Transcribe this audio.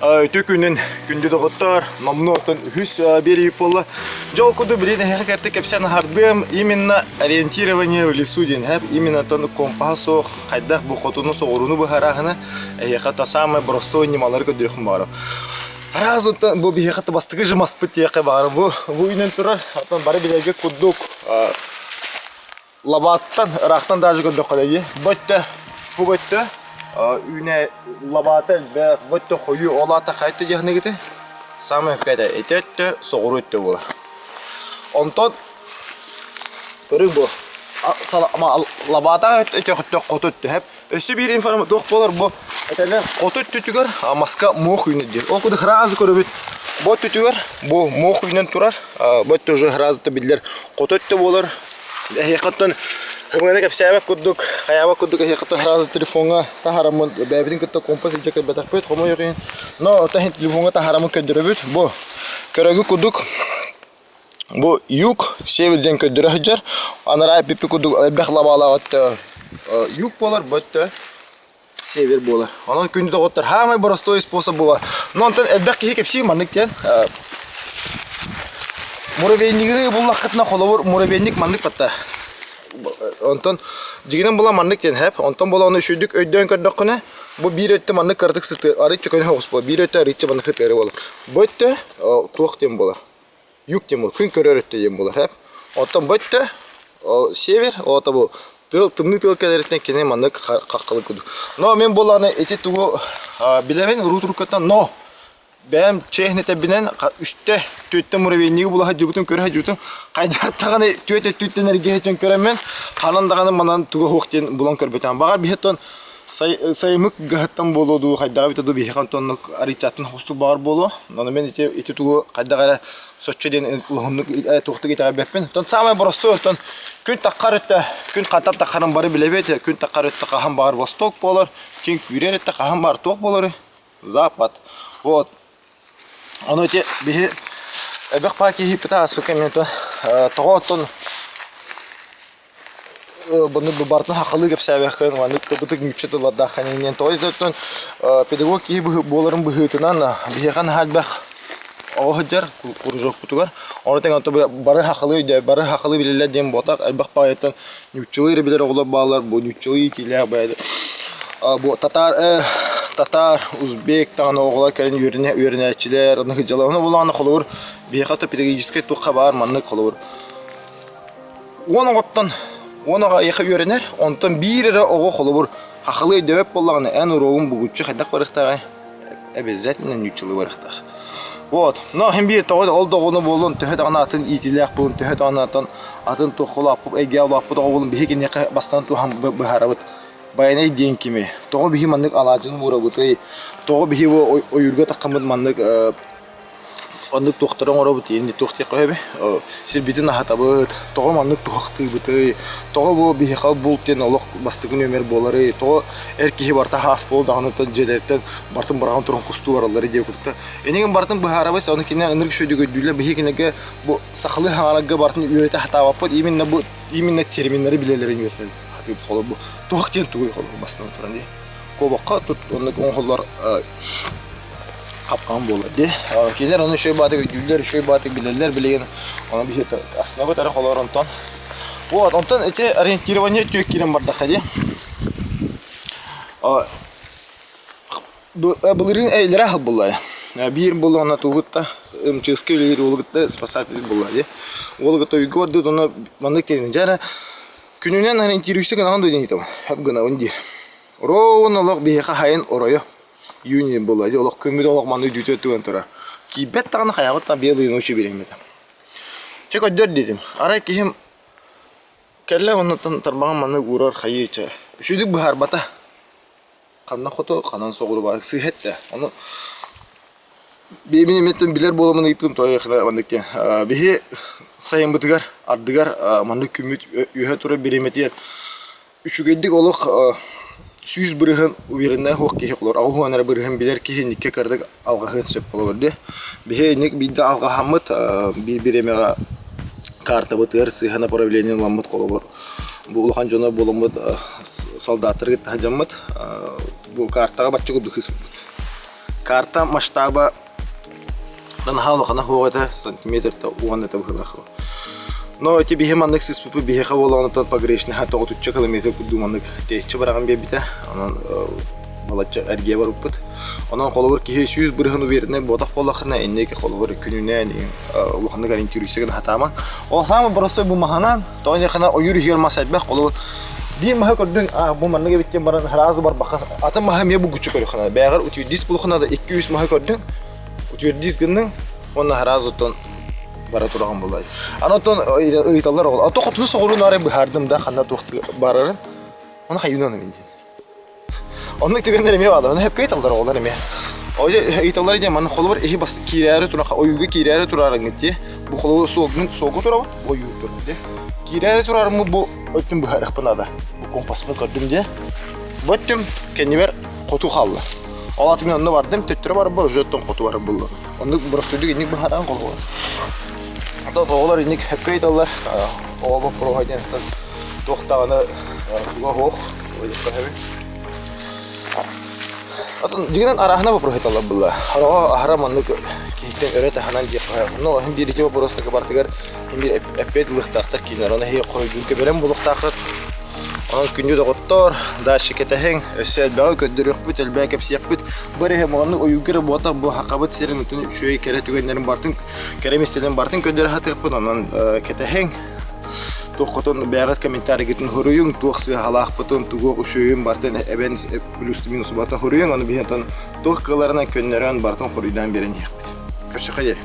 Үтүө күнүн күндү доҕоттор, номнуо оттон үһүс биэрии буолла. Дьэ ол курдук билигин эһиэхэ кэртик кэпсээн аһардыам именно ориентирование в лесу диэн һэп именно оттон компаһа суох хайдах бу хотуну соҕурууну быһаарааһына эһиэхэ та самый простой ньымалары көрдөрүөхпүн баҕарабын. Араас оттон бу биһиэхэ бастакы жымаспыт диэххэ баҕарабын. Бу бу үүнэн турар оттон бары билэргэ курдук Лабааттан, ыраахтан даже көрдөххө да дии. Бу өттө, бу өттө үүнэ лабаата элбэх, бу өттө хойуу, ол аата хайа өттө диэхинэгити? Самое пятое, ити өттө соҕуруу өттө буолар. Онтон көрүҥ бу лабаата өттө хоту өттө хэп. Өссө биир информация туох буолар бу этэллэр хоту өттүтүгэр маска муох үүнэр диир. Ол курдук сразу көрөбүт. Бу өттүтүгэр бу муох үүнэн турар. Бу өттө уже сразу биллэр хоту өттө буолар. Эһиэхэ оттон ымыаны кэпсээбэт курдук, хайаабат курдук эһиэхэ сразу телефоҥҥа таһаараммын бэйэбитин кытта компас илдьэ кэлбэтэхпит, хомойуох иһин. Но оттон телефоҥҥа таһаараммын көрдөрөбүт. Бу көрөгү курдук бу юг, север диэн көрдөрө сылдьар. Анараа эппиппит курдук элбэх лабаалаах өттө юг буолар, бу өттө север буолар. Онон күндү доҕоттор, саамай боростуой способ буолар. Но онтон элбэх киһи кэпсиир маннык диэн. Муравейнигы буллаххытына холобур муравейник маннык батта. Онтон дьигинэн була маннык диэн хэп. Онтон була ону үчүгдүк өйдөөн көрдөххүнэ, бу биир өттө маннык кыратык сыты арыычча көнө оҕус буолар. Биир өттө арыычча маннык сытыары буолар. Бу өттө туох диэн буолар. Юг диэн буолар, күн көрөр өттө диэн буолар. Хэп. Оттон бу өттө север, ота бу тыал тымныы тыал кэлэриттэн кини маннык хаххалык курдук. Но мен буоллаҕына ити тугу билэбин уруу туруккаттан но бэйэм чиэһин этэбинэн үстэ түөттэ муравейнигы була сылдьыбытым көрө сылдьыбытым хайдах даҕаны түөт өттүттэн эргиһэ түн көрөммүн ханан даҕаны манан туга суох диэн булан көрбөтөм. Баҕар биһиттэн сайымык гаһыттан буолуо дуу хайдаҕа эбитэ дуу биһиэхэ онтоннук арыйчааттан хостук баҕар буолуо. Ону мен ити ити тугу хайдах эрэ соччо диэн улаханнык туохтук итэҕэйбэппин. Оттон саамай боростуой оттон күн таххар өттө, күн хантан таххарын бары билэбит, күн таххар өттө хаһан баҕар восток буолар, күн күүрэр өттө хаһан баҕар туох буоларый? Запад. Вот. Ону ити биһи эбэх паа киһиппит ааспыкка эмиэ тоҕо оттон Бұны барытын хахалыы кэпсээбэххин, маннык кыбытык нуучча тыллардааххын иннин тоҕо диэтэхтэн педагог киһи буоларын быһыытынан биһиэхэ наһаа элбэх оҕо сылдьар кружокпутугар. Ону тэҥэ онто бары хахалыы өйдөө, бары хахалыы билэллэр диэн буотах элбэх баҕайыттан нууччалыы эрэ билэр оҕолор бааллар, бу нууччалыы иитиилээх бэйэ бу татаар татаар, узбек даҕаны оҕолор кэлин үөрэнэ үөрэнээччилэр, онно сылдьаллар. Ону булаҕына холобур биһиэхэ то педагогическай туохха баар маннык холобур 10 оҕоттон 10 оҕо эйиэхэ үөрэнэр, онтон биир эрэ оҕо холобур хахалыы өйдөөбөт буоллаҕына, эн уруогуҥ булгуччу хайдах барыахтааҕый? Обязательно нууччалыы барыахтаах. Вот. Но иһин биир тоҕо ол да оҕону буоллун, төһө даҕаны атын иитиилээх буоллун, төһө даҕаны атын атын туохха улааппыт эйгэҕэ улааппыт оҕо буоллун, биһи киниэхэ бастаан туһан быһаарабыт. Байанай диэн кими? Тоҕо биһи маннык алаадьыны уурабытый? Тоҕо биһи бу ойуурга таххаммыт маннык Оннук туохтары оҥоробут инни туох диэххэ сөбүй? Сирбитин аһатабыт, тоҕо маннык туһахтыыбытый, тоҕо бу биһиэхэ булт диэн олох бастакы нүөмэр буоларый, тоҕо эр киһи барыта хаас буол даҕаныттан дьиэлэриттэн барытын быраҕан туран кустуу баралларый диэбит курдук. Инигин барытын быһаарабыс, ону кинилэр ынырык үчүгэйдик өйдүүллэр, биһиги кинилэргэ бу сахалыы хаҥарарга барытын үөрэтэ сатаабаппыт, именно бу именно терминнэри билэллэрин үөрэтэ сатыыбыт холобур бу туһах диэн тугуй холобур бастатан туран дии. Куобахха тут оннук оҥоһуллар хапкаан буолар дии. Кинилэр ону үчүгэй баатык өйдүүллэр, үчүгэй баатык билэллэр билигин. Ону биһиги астынабыт эрэ холоор онтон. Вот, онтон ити ориентирование өттүгэр киирэн бардахха дии. Былырыын эйлэрэ аһыл буолла. Биир буолла тугутта МЧС-ка үлэлиир уолу кытта спасатель буолла дии. Уолу кытта үйгө бардыбыт, онно маннык диэн дьэ эрэ күнүнэн ориентируйся гынаҕын дуо диэн ыйытабын. Хөп гынабын диир. Ровно олох биһиэхэ хайын оройо июнь буолла дии олох күммүт олох маннык дьүүтэ өттүгэн турар. Киирбэт даҕаны хайаҕыт да белые ночи бириэмэтэ. Чэ көрдөр диэтим. Арай киһим кэллэ оннуттан тарбаҕын маннык уурар хайыы чэ. Үчүгдүк быһаарбата. Ханна хоту, ханан соҕуруу баар сыыһа эттэ. Ону бэйэбин эмиэттэн билэр буоламмын ыйыппытым тоҕо маннык диэн. Биһи сайыммытыгар ардыгар маннык күммүт үөһэ турар бириэмэтигэр Үчүгэйдик олох 100% увереннай суох киһи холобур 80 эрэ бырыһыан билэр киһи инникке кыратык алҕаһыан сөп холобур дии. Биһи инник биирдэ алҕаһаммыт биир бириэмэҕэ картабытыгар сыыһа направление ыламмыт холобур бу улахан дьоно буоламмыт солдаттары кытта сылдьаммыт бу картаҕа бачча курдук сыспыппыт. Карта масштаба наһаа улахана суох этэ, сантиметрта уон этэ быһыылаах. Но эти биһи маннык сыспыппыт биһиэхэ буоллаҕына погрешныһа тоҕотучча километр курдук маннык тэйиччи быраҕан биэрбитэ. Онон балачча эргийэ барбыппыт. Онон холобур киһи 100% уверенный буотах буоллахына инники холобур күнүнэн улаханнык ориентируйся гына сатаамаҥ. Ол хаама простой бу маһанан тоҕо диэххинэ ойуур иһигэр мас элбэх холобур биир маһы көрдүҥ а бу маннык эбит диэн баран сразу барбахха атын маһы эмиэ булгуччу көрүөххэ бээҕэр утуйдис булуххуна да икки-үс маһы көрдүҥ утуйдис гынныҥ уонна сразу оттон бара тураҕын булай. Аны оттон ыйыталлар оҕолор ото хотуну соҕуруун арай быһаардым да ханна туох барарын оны хайыынан мин диэн. Оннук түгэннэр эмиэ бааллар. Ону сөпкө ыйыталлар оҕолор эмиэ. Ыйыталлар диэн манна холобур иһи бас киирээри турар ойууга киирээри турарыҥҥыт дии. Бу холобур суолгун суолга турабыт, ойуу турар дии. Киирээри турарыммыт бу өттүн быһаарыахпын наада. Бу компаспын көрдүм дии. Бу өттүм кэннибэр хоту хаалла. Ол аты мин онно бардым, төттөрү барбар уже оттон хоту барар буллум. Оннук боростуйдук инник быһааран холобур. Оттон оҕолор инник сөпкө ыйыталлар. Оҕо боппуруоһа диэн туох даҕаны туга суох. Отон дьиҥинэн арааһына вопрос ыыталлар буолла. Ороҕо аһара маннык киһиттэн өрө таһынан диэххэ. Онно иһин биир ити вопростарга барытыгар иһин биир эппиэт ылыахтаахтар киинэр. Ону эһиги хоруйдуун көбөрөн буолуохтааххыт. Онон күндү доҕоттор, дальше кэтэһиҥ, өссө элбэҕи көрдөрүөхпүт, элбэҕи кэпсиэхпит. Бу эрэ маннык ойууга эрэ буолбатах, бу хахабыт сирин утун үчүгэй кэрэ түгэннэрин барытын, кэрэ миэстэлэрин барытын көрдөрө сатыахпыт. Онон кэтэһиҥ. Туоххутун бэйэҕит комментарийгытын суруйуҥ, туох сыаһалаахпытын, тугу үчүгэйин барытын эбэн плюс минус барытын суруйуҥ, ону биһиги онтон туох кыалларынан көннөрөн барытын хоруйдаан биэрэн иһиэхпит. Көрсүөххэ диэри.